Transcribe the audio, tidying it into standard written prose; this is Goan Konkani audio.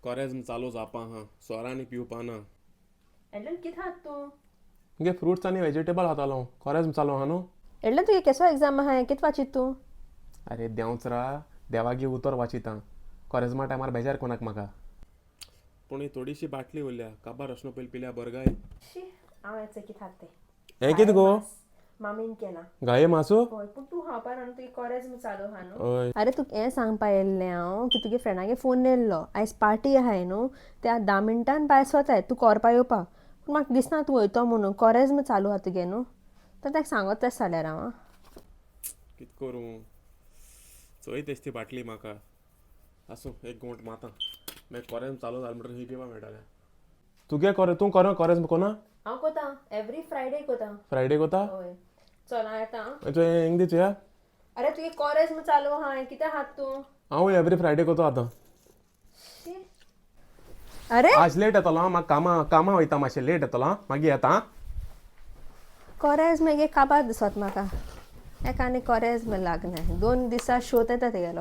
कोरेज्म चालू जावपा आहा, सोरो आनी पिवपा ना. एडलन, कितें खात तूं? मुगे फ्रुट्स आनी वेजिटेबल खातालो हांव, कोरेज्म चालू आहा न्हू. एडलन, तुगे केसो एग्जाम आहा? कितें वाचीत तूं? अरे देंवचरा, देवागे उतर वाचिता. कोरेज्मा टायमार बेजार कोणाक म्हाका. पूण ही थोडीशी बाटली उरल्या, काबार अशें पयलीं पिल्या बरें काय? शी, हांव येच कितें खात तें. हें कितें गो? मामीन केलां. गाये मासू. हय, पूण तूं खावपा ना न्हू, तुगे कोरेज्म चालू आहा न्हू. हय. अरे, तुका हें सांगपा येयल्लें हांव की तुगे फ्रेंडागे फोन येयल्लो, आयज पार्टी आहाय न्हू, ते आतां 10 मिनटान भायर सोताय, तूं कोरपा येवपा. पूण म्हाका दिसना तूं वयतो म्हणून, कोरेज्म चालू आहा तुगे न्हू. तर ताका सांगत तशें जाल्यार हांव आं. कित करूं? चोय तेच ती बाटली म्हाका. आसूं, एक घोंट माता. मागीर कोरेज्म चालू जालें म्हणटकीर ही पिवपा मेळटलें. तुगे कोरे, तूं कोर कोरेज्म कोना? हांव कोता, एवरी फ्रायडे कोता. फ्रायडे कोता? हय, चल, हांव येता आं. तुवें हिंग दी चोया. अरे, तुगे कोरेज्म चालू आहा, कितें खात तूं? हांवूय एवरी फ्रायडे कोतो आतां. शी. अरे. आज लेट येतलो आं, म्हाका कामां कामां वयता, मातशें लेट येतलो आं, मागीर येता आं. कोरेज्म मागीर काबार दिसत म्हाका. एका आनी कोरेज्म लागना, 2 दिसा शोत येता तेगेलो.